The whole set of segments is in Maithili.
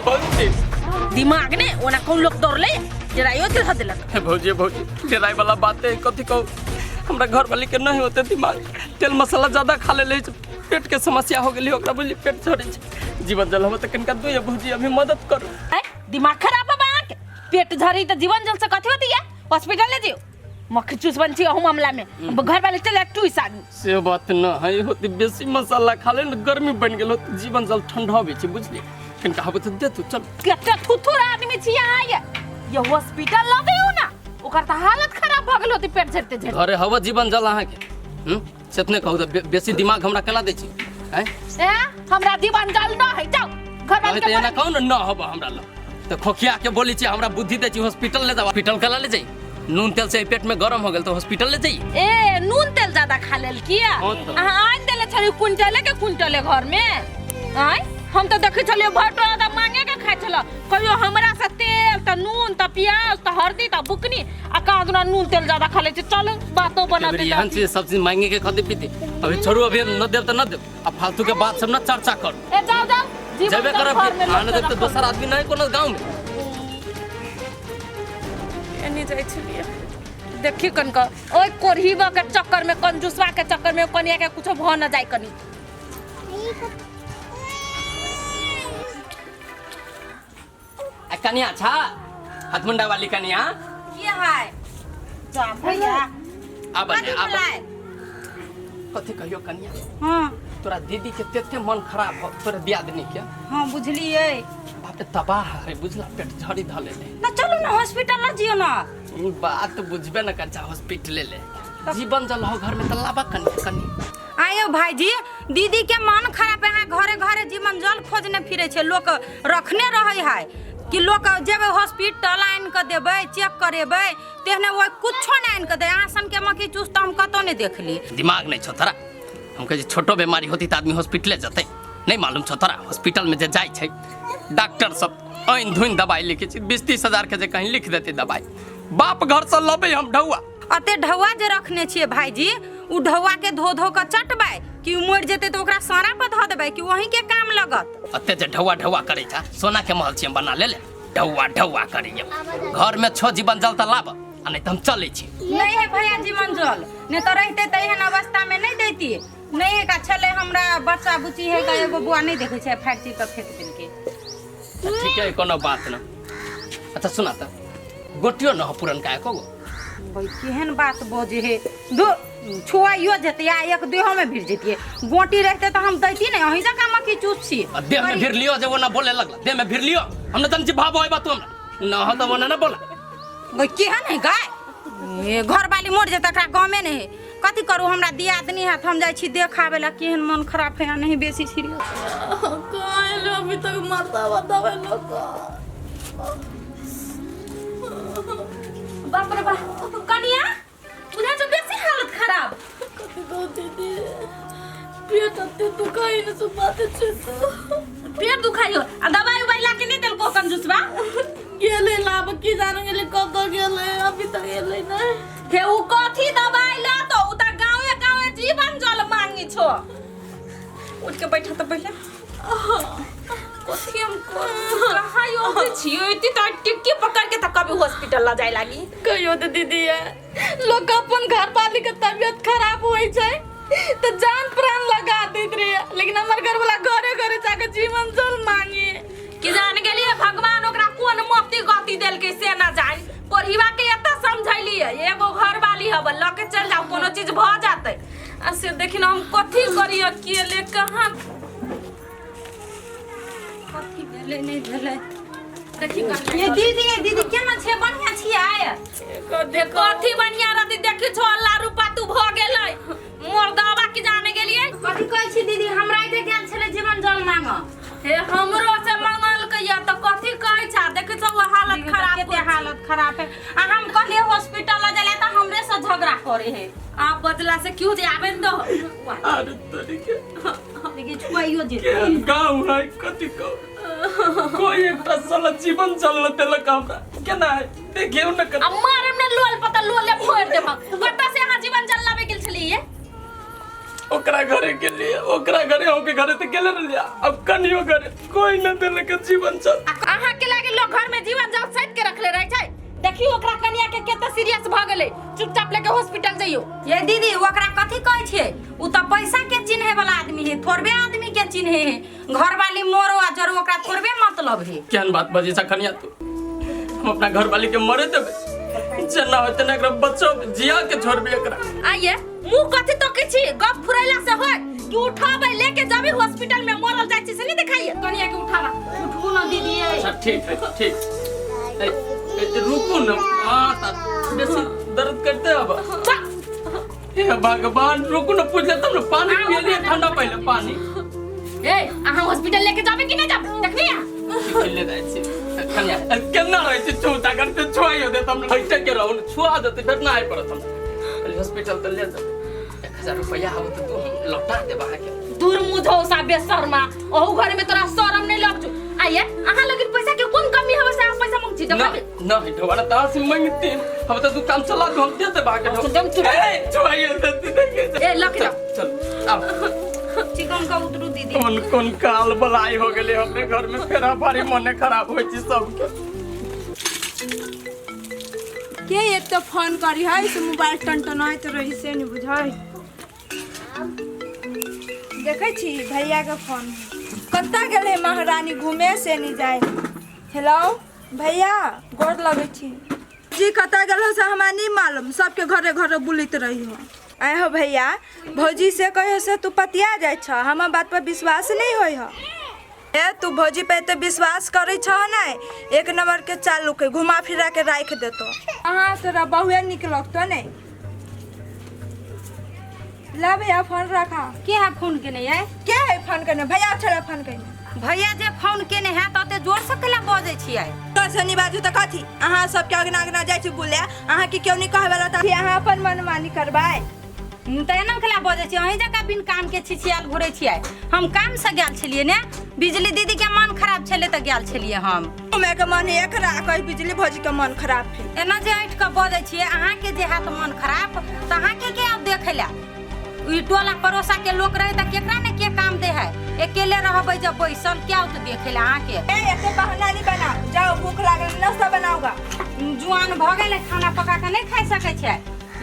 भौजी। दिमाग ने ओना कोन लोग दौड़ले जराइयो के धऽ देलक। हे भौजी, भौजी, डराय वाला बात है, कथी कहू, हमरा घर वाली के नहीं होते दिमाग, तेल मसाला ज्यादा खा ले, पेट के समस्या हो गेली ओकरा, बुझली, पेट झड़ै छै। जीवन जल हम तऽ कनिका दू भौजी, अभी मदद करू। आँय, दिमाग खराब है अहाँके? पेट झड़ी तऽ जीवन जल से कथी होती है? हॉस्पिटल ले जियो, मक्खी चूस बन छी अहू मामला में, घर वाले चल टूस आदमी। से बात न है, होती बेसी मसाला खा ले न, गर्मी बन गेल होती, जीवन जल ठंडा होबे छै, बुझली, कनिका हबे तऽ दे तू, चल। कते थुथुर आदमी छी अहाँ, ये हॉस्पिटल लऽ दियौ ना, ओकर तऽ हालत खराब भऽ गेल होती पेट झड़ते झड़ते। घरे हवा जीवन जल अहाँके, से इतने कहू तऽ बेसी दिमाग हमरा केला दै छी, आँय? ए, हमरा जीवन जल न है, जाओ घर वाले तऽ एना कहू ने, न हवा हमरा लग तऽ खोखिया के बोली छी, हमरा बुद्धि दै छी, हॉस्पिटल ले जाओ। हॉस्पिटल केला ले जाई? नून तेल से पेट में गरम हो गेल तऽ हॉस्पिटल ले जाई? ए, नून तेल ज्यादा खा लेल किया? हाँ तऽ। अहाँ आनि देले छली कुंटले के कुंटले घर में। आँय, हम तऽ देखै छलियै भटो तऽ मांगे के खाइ छल, कहियो हमरा से तेल तऽ नून तऽ प्याज तऽ हल्दी तऽ बुकनी आ कहाँ दुना नून तेल ज्यादा खा लै छै। चल बातो बनाते। एहन चीज सब चीज मांगे के खदे पीते। अभी छोड़ू, अभी न देब तऽ न देब, आ फालतू के बात सब न चर्चा करू। ए, जाओ जाओ, जीवन जेबे जल करब घर में आने देब लोक तऽ दोसर आदमी नहीं कोनो गाँव में। एनी जाइ छलियै, देखी कनक ओहि कोढ़ीबा के चक्कर में, कंजूसवा के चक्कर में कनिया के कुछो भऽ न जाय कनी। आ कनिया छा हथमुंडा वाली कनिया। की है जा भैया? आब कथी ने आब। बोलाय? कथी कहियो कनिया? हाँ। तोरा दीदी के तेते मन खराब हो, तोरा दियादनी के। हाँ, बुझलियै। बाप रे, तबाह है, बुझला, पेट झड़ी धले ले। ना चलू ना, हॉस्पिटल ना जियो ना। ई बात बुझबे न कर, जा हॉस्पिटल ले जीवन जल हो घर में त लाबा कनिया कनी। आयो भाईजी, दीदी के मन खराब है, घरे घरे जीवन जल खोजने फिरे छै, लोक रखने रहे है कि लोक जेबै हॉस्पिटल आनि कऽ देबै, चेक करेबै, तेहने ओहि कुछो नहि आनि कऽ दे। अहाँ सनके मक्खी चूस तऽ हम कतौ नहि देखली। दिमाग नहीं छौ तोरा? हम कहै छी छोटो बीमारी होती तऽ आदमी हॉस्पिटले जतै। नहीं मालूम छौ तोरा, हॉस्पिटल में जे जाइ छै डॉक्टर सब ऐन धुइन दवाई लिखै छै, 20-30 हजार के जे कहीं लिख देतै दवाई, बाप घर से लबै हम ढौआ। अते ढौआ जे रखने छियै भाईजी, उ ढौआ के धो धो कऽ चटबै कि उ मरि जेतै तऽ ओकरा सारा पर धऽ देबै कि वहीं के काम लगत? अते जे ढौआ ढौआ करै छा, सोना के महल छियै हम बना ले ले, ढौआ ढौआ करैया। घर में छो जीवन जल तऽ लाब, आ नहीं तऽ हम चलै छी। नहीं है भैया जीवन जल, नहीं तो रहते तऽ एहन अवस्था में नहीं देती। नहीं एक छलै हमरा बच्चा बुच्ची है का, एगो बुआ नहीं देखै छै, फाड़ि चीर कऽ फेंक देलकै। तऽ ठीक है, कोनो बात न। अच्छा सुना, तऽ गोटियो न हो पुरनका एको गो? भाई, केहन बात बजे हे, दू छुआइयो जेतै आ एक देहो में भिड़ जैतियै। गोटी रहते तऽ हम दैती नहीं, अहीं जकाँ मक्खी चूस छी। आ देह में भिड़ लियो जे वो ना बोले लगला, देह में भिड़ लियो, हम न जान छी भाव होय तू हमरा न हो तऽ वो ना बोला। गई केहन है गाय, ए, घर वाली मर जेतै एकरा गमे नहीं है। कथी करू, हमरा दियादनी है, हम जाइ छी देखाबे ला, केहन मन खराब है आ नहीं बेसी सीरियस। कहाँ एलो अभी तक माता बतावे लोग। बाप रे बाप, कनिया उधर जो बेसी हालत खराब। कथी कहू दीदी, पेट अते दुखाई न सुपाते छै तो। पेट दुखाई हो आ दवाई उवाई ला के नहीं देलको कंजूसबा? गेले लाब की जाने गेले कब गेले, अभी तक एले नहीं। हे, उ कथी दवाई ला तो, उ त गांवे गांवे जीवन जल मांगी छो। उठ के बैठा त पहले। कथी हम करू, कहाँ यो छियो इति त टिक्की पकड़ के त कभी हॉस्पिटल ला जाय लागी। कहियो तो दीदी है, लोग अपन घर वाली के तबियत खराब होइ छै तो जान प्राण लगा दैत रहे, लेकिन हमर घर वाला घरे घरे जाके जीवन जल मांगे। कि जान गेलिए भगवान ओकरा कोन मोती गति देलकै से ना जान। कोढ़ीवा के एतऽ समझैलिए, एगो घर वाली हब, लऽ के चल जाओ, कोनो चीज भऽ जातै। आ से देखिन हम कथी करिए, केले कहाँ कथी भेलै नहि भेलै। देखी ये दीदी, ये दीदी केना छै? बढ़िया छियै? कथी बढ़िया रहती, देखी छो अल्लाह रूपा तू भऽ गेलै मोर दवा की जाने गेलिए। कथी कहै छी दीदी, हमरा एते गेल छलै जीवन जल मांगऽ। हे, हमरो से मंगल के या तऽ कथी कहै छा, देखै छौ हालत खराब। कते हालत खराब है, आ हम कहलिए हॉस्पिटल ल जाले तऽ हमरे से झगड़ा करे है। आप बदला से क्यों जे आबे न दो। अरे तरीके। देखी छुआइयो जेतै। केहन गाँव है, कथी कहू, कोई एकटा साला जीवन चल न देलक हमरा, केना है देखियौ न आ मारे ने लोल पता लोले फोड़ देब। कतऽ से अहाँ जीवन जल लाबे गेल छलियै? ओकरा घरे गेलियै, ओकरा घरे अहूँके घरे तऽ गेले रहलियै, अब कनियो घरे कोई न देलक जीवन जल। अहाँ के लागे लोग घर में जीवन जल सैत के रखले रहे छै। देखियो ओकरा कनिया के केते सीरियस भ गेलै, चुपचाप लेके हॉस्पिटल जइयो। ये दीदी, ओकरा कथी कहै छियै? उ तऽ पैसा के चिन्हे वाला आदमी है, थोड़बे आदमी के चिन्हे है। घरवाली मोरो आ जरो ओकरा थोड़बे मतलब है। केहन बात बजै छ कनिया तू? हम अपना घरवाली के मरे देबै? जेना होते ना एकरा बचब, जिया के छोड़बे एकरा। आइए मुंह कथी तो छी गप फुरैला से होय कि उठाबै लेके जाबे हॉस्पिटल में, मरल जाइ छी से नहीं देखाइए। कनिया के उठावा। उठू न दीदी। अच्छा ठीक है, ठीक। ए, ए, रुकू न। हाँ त बेसी दर्द करते अब। हे भगवान, रुकू न, पूछ लेता न। पानी पियलिए ठंडा पहले पानी। ए अहाँ हॉस्पिटल लेके जाबे कि नहीं जाबे? देखनी अहाँ ले जाइ छी कनिया। केना रहै छी छूता करते छुआइयो देत हम हइटे के रहू न, छुआ देते फेर ना आइ पड़त। हम पहले हॉस्पिटल तऽ ले जाबे। 1000 रुपया हब तऽ तू हम लौटा देब अहाँके। दूर मुझौसा बेशर्मा, ओहू घर में तोरा शरम नहीं लग छौ? आइए अहाँ लगिन पैसा के कोन कमी हवे से अहाँ पैसा मांग छी? ना जमा ना ढोबा तहाँ से मांगती हम तऽ तू काम चला दू, हम दे देब अहाँके। एकदम चुप। ए, छुआइयो देती देखे। ए, लऽ के जाओ। चल आब। चिकन का उतरू दीदी। कोन कोन काल बलाई हो गेलै हमरे घर में, फेर भारी मने खराब होइ छै सबके। के एक तो फोन करी है से मोबाइल टनटनाइत रही से नहीं बुझै। देखै छी भैया के फोन। कतऽ गेलै महारानी घूमे से नहीं जाए। हेलो भैया, गोर लगै छी जी। कतऽ गेल हो से हमरा नहीं मालूम, सबके घरे घरे बुलैत रही हो। आए हो भैया, भौजी से कहियो से तू पतिया जाइ छ, हमर बात पर विश्वास नहीं होइ हो। ए तू भौजी पे एते विश्वास करै छह नहीं, एक नंबर के चालू के घुमा फिरा के राखि देतो। अहाँ तोरा बहुए निक लगतो नहीं। ला भैया फोन रखा। के है फोन केने है? के है फोन केने? भैया छला फोन केने। भैया जे फोन केने है तऽ ओते जोर से केला बजै छियै? तो से बाजू तऽ कथी? अहाँ सबके अगना अगना जाइ छी बुले, अहाँ के केओ नहीं कहै वाला तऽ अहाँ अपन मनमानी करबै। तऽ एना केला बजै छियै? अहीं जकाँ बिन काम के छिछियाल घुरै छियै। हम काम से गेल छलियै ने, बिजली दीदी के मन खराब छलै तऽ गेल छलियै हम। घूमे के मन है एकरा, कही बिजली भौजी के मन खराब है। एना जे ऐठ कऽ बजै छियै, अहाँके जे हैत मन खराब तऽ अहाँके के आब देखै लए? ई टोला पड़ोसा के लोक रहे तऽ केकरा ने के काम दे है। अकेले रहबै जब बैसल, के आओत देखै लए अहाँके? ए एते बहाना नहीं बनाओ, जाओ भूख लागल नाश्ता बनाओगा। जुआन भऽ गेलै, खाना पका कऽ नहि खाइ सकै छै।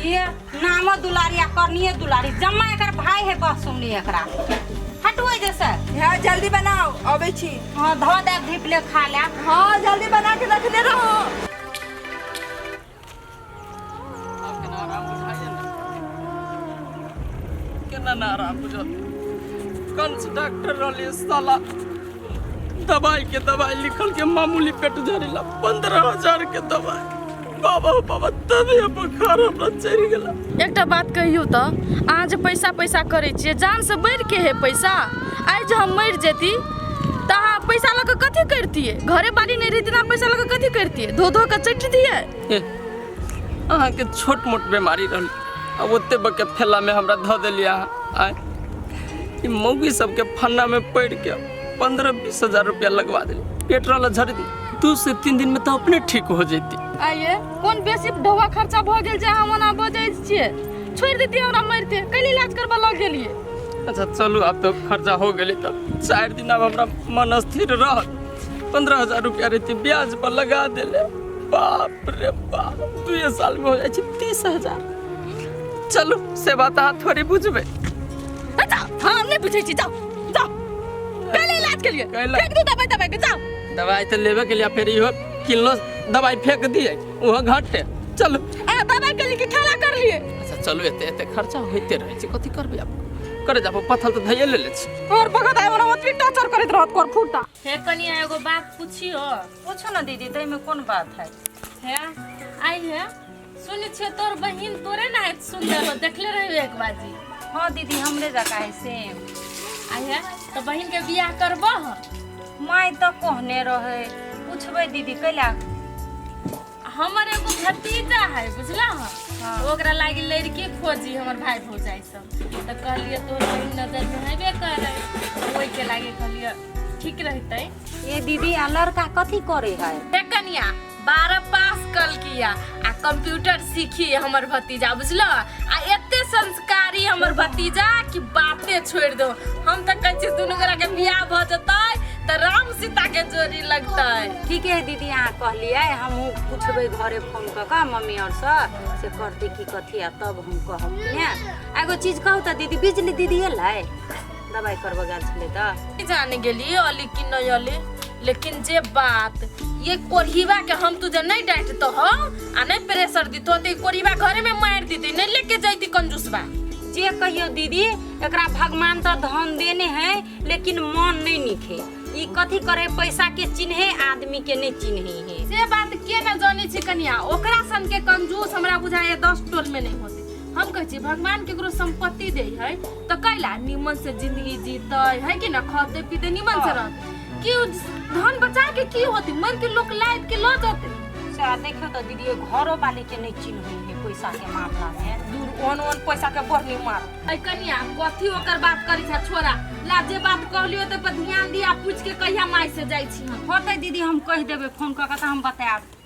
ये नामो दुलारी आ करनिये दुलारी, जम्मा एकर भाई है बस। सुननी एकरा हटबै जैसे। हाँ जल्दी बनाओ, अबै छी। हाँ धो देब, धीप ले खा लेब। हाँ जल्दी बना के रखने रहो। आब केना आराम बुझाइए ने? केना ना आराम बुझत? कंस डॉक्टर रहलियै साला, दवाई के दवाई लिखल के, मामूली पेट झरेला 15,000 के दवाई। बाबा हो बाबा, तभी बुखार हमरा चढ़ि गेला। एकटा बात कहियौ तऽ, अहाँ जे पैसा पैसा करै छियै, जानसँ बढ़ि के है पैसा? आइ जे हम मरि जेती तऽ अहाँ पैसा लऽ कऽ कथी करितियै? घरे बाड़ी नहि रहितै तऽ अहाँ पैसा लऽ कऽ कथी करितियै? धो धो कऽ चटतियै? ए, अहाँके छोट मोट बीमारी रहल आ ओते बके फैला में हमरा धऽ देलियै अहाँ। आँय, ई मौगी सबके फन्ना में पड़ि के 15-20 हजार रुपया लगवा देलियै। पेट रहल झड़ित, 2 से 3 दिन में तऽ अपने ठीक हो जैती। आइए कोन बेसी ढौआ खर्चा भऽ गेल जे अहाँ ओना बजै छियै? छोड़ि दैतियै हमरा मरिते, कैले इलाज करबऽ लऽ गेलियै? अच्छा चलू, आब तो खर्चा हो गेलै तऽ 4 दिन आब हमरा मन स्थिर रहत। 15,000 रुपया रहती ब्याज पर लगा देले। बाप रे बाप, 2 साल में हो जाइ छै 30,000। चलू, से बात अहाँ थोड़ी बुझबै। अच्छा हम नहि बुझै छी, जाउ जाउ, कैले इलाज के लिए कैला? फेंक दू दवाई दवाई के, जाउ। दवाई तऽ लेबे के लिए, फेर इहो किनलो दवाई फेंक दिए, ओहो घाटे। चलू। आ दवाई के लिए कि खेला कर लिए? अच्छा चलू, एते एते खर्चा होइते रहै छै, कथी करबै आब? करे जाबो, पथल तऽ धैये लेले छी। और भगत आइ ओना ओतबी टॉर्चर करैत रहत कर फूटा। हे कनिया, एगो बात पुछियो? पूछो ना दीदी, ताहिमे कोन बात है? हे आई हे, सुनै छियै तोर बहिन तोरे ना सुंदर हो, देखले रहियो एक बाजी। हाँ दीदी, हमरे जका है सेम। आई हे तऽ बहिन के बियाह करबह? माय तऽ कहने रहे, पूछबै दीदी, कैला? हमर एगो भतीजा है बुझला हाँ। ओकरा लागी लड़की खोजी हमर भाई भौजाई सब, तऽ कहलियै तोहर बहिन नजर में हेबे करे, ओहिके लागी कहलियै ठीक रहतै। ये दीदी, आ लड़का कथी करे है? हे कनिया, 12 पास कल किया आ कंप्यूटर सीखी हमर भतीजा बुझल, आ एते संस्कारी हमर भतीजा कि बाते छोड़ि दो। हम तऽ कहै छियै दुनू गोरा के बियाह भऽ जेतै तऽ राम सीता के जोड़ी लगतै। ठीके है दीदी, अहाँ कहलियै, हमहूँ पुछबै घरे फोन कऽ कऽ मम्मी आओरसँ से करतै की कथी, आ तब हम कहब कि ने। एगो चीज कहू तऽ दीदी, बिजली दीदी एलै दबाइ करबऽ गेल छलै तऽ? नहीं जाने गेली अली कि नहीं अली, लेकिन जे बात ये कोढ़ीबा के हम तुझे नहीं डांटतो हो आ नहीं प्रेशर दीतो तो कोढ़ीबा घरे में मार दीते, नहीं लेके जाती कंजूसबा। जे कहियो दीदी, एकरा भगवान तऽ धन देने है लेकिन मन नहीं निखे। ई कथी करे, पैसा के चिन्हे, आदमी के नहीं चिन्हे है। से बात के न जाने छी कनिया, ओकरा सन के कंजूस हमरा बुझाए 10 टोल में नहीं होते। हम कहै छी भगवान केकरो संपत्ति दे है तऽ कैला निमन से जिंदगी जीतै है कि न, खते पीते निमन से रहते, कि उ धन बचा के की होती, मर के लोग लाद के लऽ जेतै। से देखियो तऽ दीदी, घरो वाले के नहीं चिन्हे है पैसा के मामला में। दूर ओन ओन पैसा के बढ़नी मार। ऐ कनिया, कथी ओकर बात करी छा, छोरा ला, जे बात कहलियो ते पर ध्यान दिया, पूछ के कहिया माय से जाइ छी हम। होतै दीदी, हम कहि देबै फोन कऽ के तऽ हम बतायब।